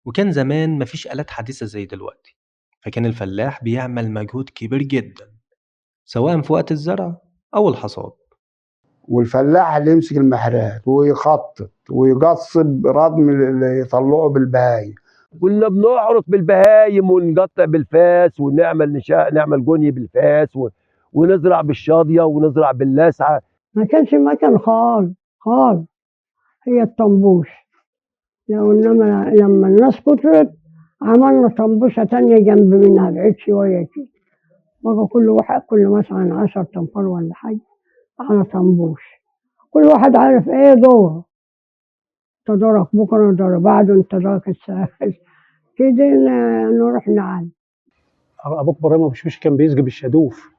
وكان زمان مفيش آلات حديثة زي دلوقتي، فكان الفلاح بيعمل مجهود كبير جدا سواء في وقت الزرع أو الحصاد. والفلاح اللي يمسك المحرات ويخطط ويقصب ردم اللي يطلعه بالبهايم. كنا بنعرط بالبهايم ونقطع بالفاس ونعمل نشاء، نعمل جني بالفاس ونزرع بالشاضية ونزرع باللاسعة. ما كانش مكان خالص خالص، هي الطنبوش. لو انما لما الناس كترت عملنا طنبوشة تانية جنب منها بعيد شوية كده، بقى كل واحد كل مثلا 10 تنفار ولا حاجة على طنبوش، كل واحد عارف ايه دوره، انت دورك بكرة دور بعده، انت دورك الساعة كده نروح نعلم. ابوك ابراهيم ابو شوش كان بيسقي بالشادوف،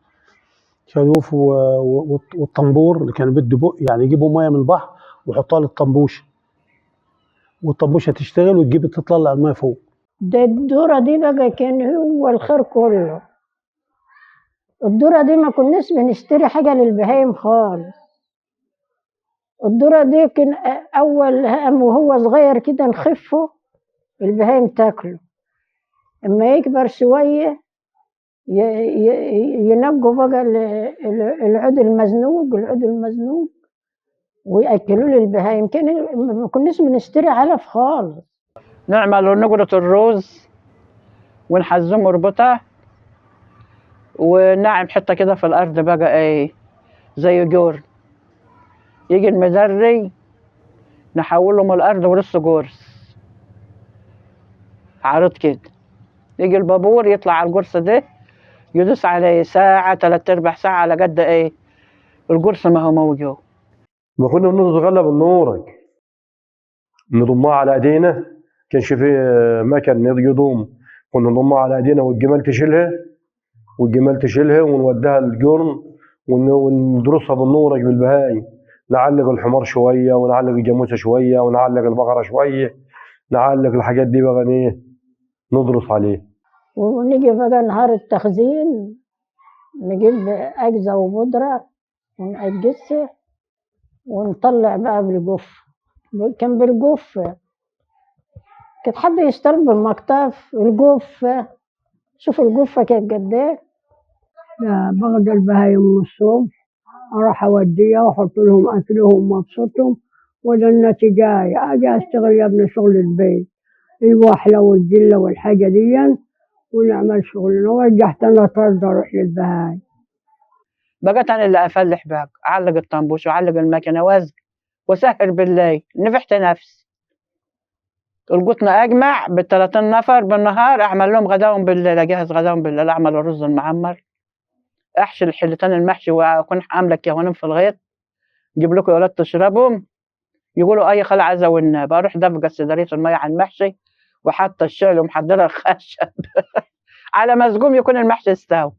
شادوف والطنبور اللي كانوا بده بق، يعني يجيبوا مية من البحر ويحطوها للطنبوشه، والطنبوشه تشتغل وتجيب تطلع المية فوق. ده الدورة دي بقى كان هو الخير كله. الدورة دي ما كناش بنشتري حاجة للبهايم خالص. الدورة دي كان أول هم وهو صغير كده نخفه البهايم تاكله، اما يكبر شوية ينقوا بقى العود المزنوق، العود المزنوق ويأكلوه للبهايم. كان ما كناش بنشتري علف خالص. نعمل نقرة الرز ونحزمه ربطه ونعم حتة كده في الأرض بقى إيه زي جور، يجي المدري نحوله من الأرض ورص جورس عرض كده، يجي البابور يطلع على الجرس ده يدوس عليه ساعة 3/4 ساعة على قد إيه الجرس ما هو موجود. ما كنا بنتغلب النورك نضمها على ايدينا، كانش في مكان يضم، كنا نضمها على ايدينا والجمال تشيلها، والجمال تشيلها ونوديها الجرن وندرسها بالنورك بالبهايم، نعلق الحمار شوية ونعلق الجاموسة شوية ونعلق البقرة شوية، نعلق الحاجات دي بقى ايه ندرس عليه. ونيجي بقى نهار التخزين نجيب أجزة وبودرة ونأجزها ونطلع بقى بالجف. كان بالجف، كانت حد يشتري بالمكتف الجف. شوف الجفة كانت قد ايه. باخد البهايم من الصبح اروح اوديها واحط لهم اكلهم وابسطهم، وده النتيجة اجي اشتغل يا ابني شغل البيت، الوحله والجله والحاجة دي، ونعمل شغلنا وارجع تاني طرد اروح للبهايم. بقيت انا اللي افلح بقى، اعلق الطنبوش واعلق المكنه وازق واسهر بالليل، نفحت نفسي. القطن اجمع بال30 نفر بالنهار، اعمل لهم غداهم بالليل، اجهز غداهم بالليل، اعمل الرز المعمر، احشي الحلتان المحشي، واكون عامله كهونين في الغيط، اجيب لكم يا ولاد تشربهم، يقولوا اي خلع عزا والناب، اروح دفقه سدريه المية على المحشي وحاطه الشعل ومحضره الخشب على مسجوم يكون المحشي استوى.